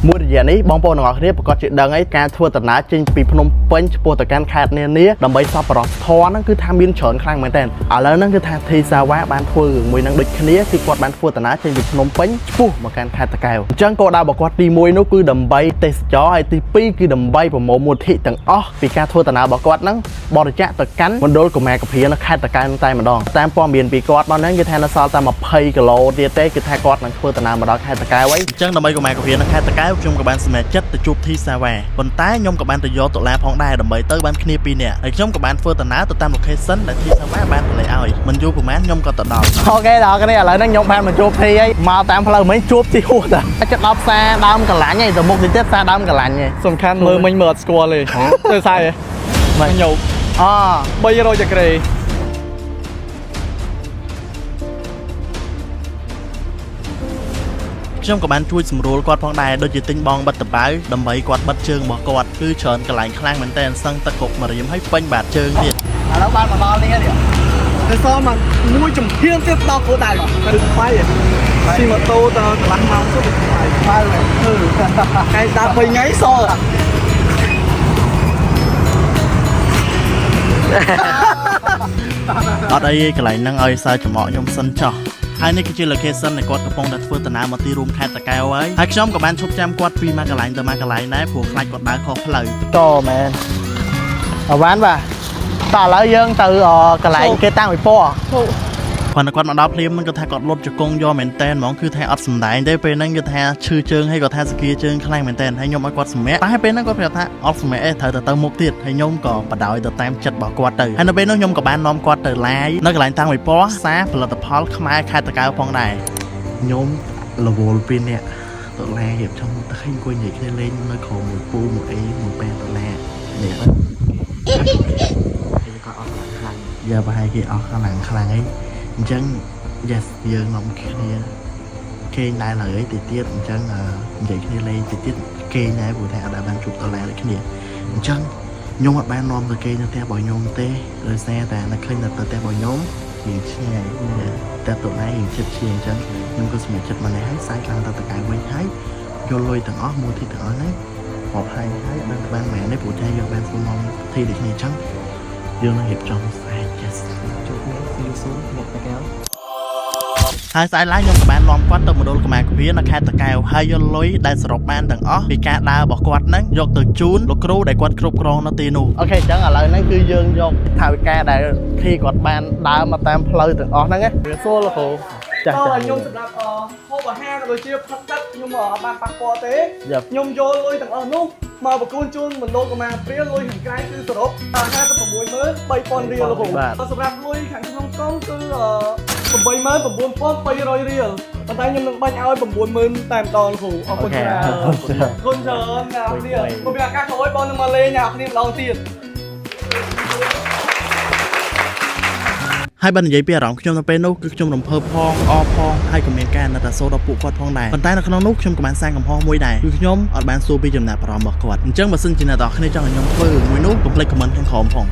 មួយរយៈនេះបងប្អូនទាំងអស់គ្នាប្រកាសជាដឹងហើយការធ្វើដំណើរចេញពីភ្នំពេញឆ្ពោះទៅកាន់ខេត្តនានាដើម្បីសប្បុរសធម៌ហ្នឹងគឺថាមានច្រើនខ្លាំងមែនទែនឥឡូវហ្នឹងគឺថាធីសាវ៉ាបានធ្វើរឿងមួយហ្នឹងដូចគ្នាគឺគាត់បានធ្វើដំណើរចេញពីភ្នំពេញឆ្ពោះមកកាន់ខេត្តតាកែវអញ្ចឹងគោលដៅរបស់គាត់ទី1នោះគឺដើម្បីទេសចរហើយទី2គឺដើម្បីប្រមូលមូលនិធិទាំងអស់ពីការធ្វើដំណើររបស់គាត់ហ្នឹងបរិច្ចាគទៅកាន់មណ្ឌលកុមារកំព្រានៅខេត្តតាកែវហ្នឹងតែម្ដងតាមព័ត៌មានពីគាត់មកហ្នឹងគឺថានៅសល់តែ20គីឡូទៀតទេគឺថាគាត់នឹងធ្វើដំណើរមកដល់ខេត្តតាកែវហើយអញ្ចឹងដើម្បីកុមារកំព្រានៅខេត្តតាកែវខ្ញុំក៏បានសម្រេចចិត្តទៅជួបធីសាវ៉ាប៉ុន្តែខ្ញុំក៏បានទៅយកតុលាផងដែរដើម្បីទៅបានគ្នាពីរនាក់ហើយខ្ញុំក៏បានធ្វើដំណើរទៅតាម location ដែលធីសាវ៉ាបានផលិតឲ្យមិនយូរប្រហែលខ្ញុំក៏ទៅដល់OK ដល់គ្នាឥឡូវហ្នឹងខ្ញុំបានមកជួបធីហើយមកតាមផ្លូវមិញជួបធីហួសតាចិត្តដល់ផ្សារដើមកលាញ់ហើយទៅមុខតិចទៀតផ្សារដើមកលាញ់ហើយ សំខាន់មើលមិញមើលអត់ស្គាល់ទេទៅស្អី មិន ញោប អ 300ចក្រេ ខ្ញុំក៏បានជួយសម្រួលគាត់ផងដែរដូចជាទិញបងបិទតបៅដើម្បីគាត់បិទជើងរបស់គាត់គឺច្រើនកន្លែងខ្លាំងមែនតើសឹងទឹកគ្រប់មួយរៀមហើយពេញបាតជើងទៀត ឥឡូវបានមកដល់នេះហើយនេះ ទៅសល់មកមួយចំហៀងទៀតដល់គោលដៅគឺខ្វាយជិះម៉ូតូទៅកន្លះម៉ោងទៅខ្វាយ បើមែន អឺថ្ងៃដើរ3ថ្ងៃសល់ អត់អីទេកន្លែងហ្នឹងឲ្យសើចំអកខ្ញុំសិនចោះហើយនេះគឺជា location ដែលគាត់កំពុងតែធ្វើដំណើរមកទីរួមខេត្តតាកែវហើយហើយខ្ញុំក៏បានឈប់ចាំគាត់ពីមួយកន្លែងទៅមួយកន្លែងដែរព្រោះខ្លាចគាត់ដើរខុសផ្លូវ តមែនអវ៉ាន់បាទតោះឥឡូវយើងទៅអកន្លែងគេតាំងពិព័រណ៍ គ្រាន់តែគាត់មកដល់ភ្លាមហ្នឹងគាត់ថាគាត់លុតជង្គង់យកមែនតែនហ្មងគឺថាអត់សំដែងទេពេលហ្នឹងគឺថាឈឺជើងហើយគាត់ថាសគាជើងខ្លាំងមែនតែនហើយខ្ញុំឲ្យគាត់សម្រាកតែពេលហ្នឹងគាត់ប្រាប់ថាអត់សម្រាកទេត្រូវតែទៅមុខទៀតហើយខ្ញុំក៏បដ ாய் ទៅតាមចិត្តរបស់គាត់ទៅហើយនៅពេលនោះខ្ញុំក៏បាននាំគាត់ទៅឡាយនៅកន្លែងតាំងពិព័រណ៍សារផលិតផលខ្មែរខេត្តតាកែវផងដែរខ្ញុំរវល់ពីរនាក់ដុល្លាររៀបចំទៅឃើញអង្គុយនិយាយគ្នាលេងនៅក្រោមមួយពូមួយអីមួយប៉ែដុល្លារនេះហ្នឹង គេក៏អស់ខ្លាំង យ៉ាប្រហែលគេអស់កម្លាំងខ្លាំងអីអញ្ចឹង yes យើងនាំគ្នាគេងដែរឡើយតិចទៀតអញ្ចឹងអឺនិយាយគ្នាលេងតិចទៀតគេងដែរព្រោះថាអត់ដែលបានជួបដុល្លារដូចគ្នាអញ្ចឹងខ្ញុំអត់បាននាំទៅគេងនៅផ្ទះរបស់ខ្ញុំទេដោយសារតែនៅឃើញនៅទៅផ្ទះរបស់ខ្ញុំរៀងឆ្ងាយតែដុល្លាររៀងជិតជាងអញ្ចឹងខ្ញុំក៏សម្រេចចិត្តមកនេះហើយសាយឡើងទៅតកៅវិញហើយយកលុយទាំងអស់មូលទីទាំងអស់ហ្នឹងរាប់ហើយហើយអត់ដឹងទៅបានប៉ុន្មានទេព្រោះតែយកបានធ្វើនាំធីដូចគ្នាអញ្ចឹងយើងនឹងរៀបចំស្អែក yes ជួបគ្នា see you soon អ្នកតាកែវ ហើយស្អែកឡើងខ្ញុំក៏បាននាំគាត់ទៅមណ្ឌលកម្មាគវានៅខេត្តតាកែវហើយយកលុយដែលសរុបបានទាំងអស់ពីការដើររបស់គាត់ហ្នឹងយកទៅជូនលោកគ្រូដែលគាត់គ្រប់គ្រងនៅទីនោះ OK អញ្ចឹងឥឡូវហ្នឹងគឺយើងយកថវិកាដែលធីគាត់បានដើរមកតាមផ្លូវទាំងអស់ហ្នឹងណា វាសួរលោកគ្រូ ចាស់ចាស់ តើខ្ញុំសម្រាប់អហូបអាហារក៏ដូចជាផឹកទឹកខ្ញុំអត់បានប៉ះពាល់ទេ យ៉ាប់ ខ្ញុំយកលុយទាំងអស់នោះមកប្រគល់ជូនមណ្ឌលកុមារព្រាលុយខាងក្រៅគឺសរុប563,000រៀលលោកគ្រូសម្រាប់លុយខាងក្នុងកុងគឺ89,200រៀលប៉ុន្តែខ្ញុំនឹងបាញ់ឲ្យ90,000តែម្ដងលោកគ្រូអរគុណច្រើនអរគុណច្រើនអ្នកនរគ្នាព្រោះមានឱកាសក្រោយបងនឹងមកលេងអ្នកនរគ្នាម្ដងទៀត ហើយបើនិយាយពីអារម្មណ៍ខ្ញុំនៅពេលនោះគឺខ្ញុំរំភើបផងអរផងហើយក៏មានការអាណិតអាសូរដល់ពួកគាត់ផងដែរប៉ុន្តែនៅក្នុងនោះខ្ញុំក៏បានសាងកំហុសមួយដែរគឺខ្ញុំអត់បានសួរពីចំណាប់អារម្មណ៍របស់គាត់អញ្ចឹងបើសិនជាអ្នកទាំងអស់គ្នាចង់ឲ្យខ្ញុំធ្វើរឿងមួយនោះកុំភ្លេច comment ខាងក្រោមផង។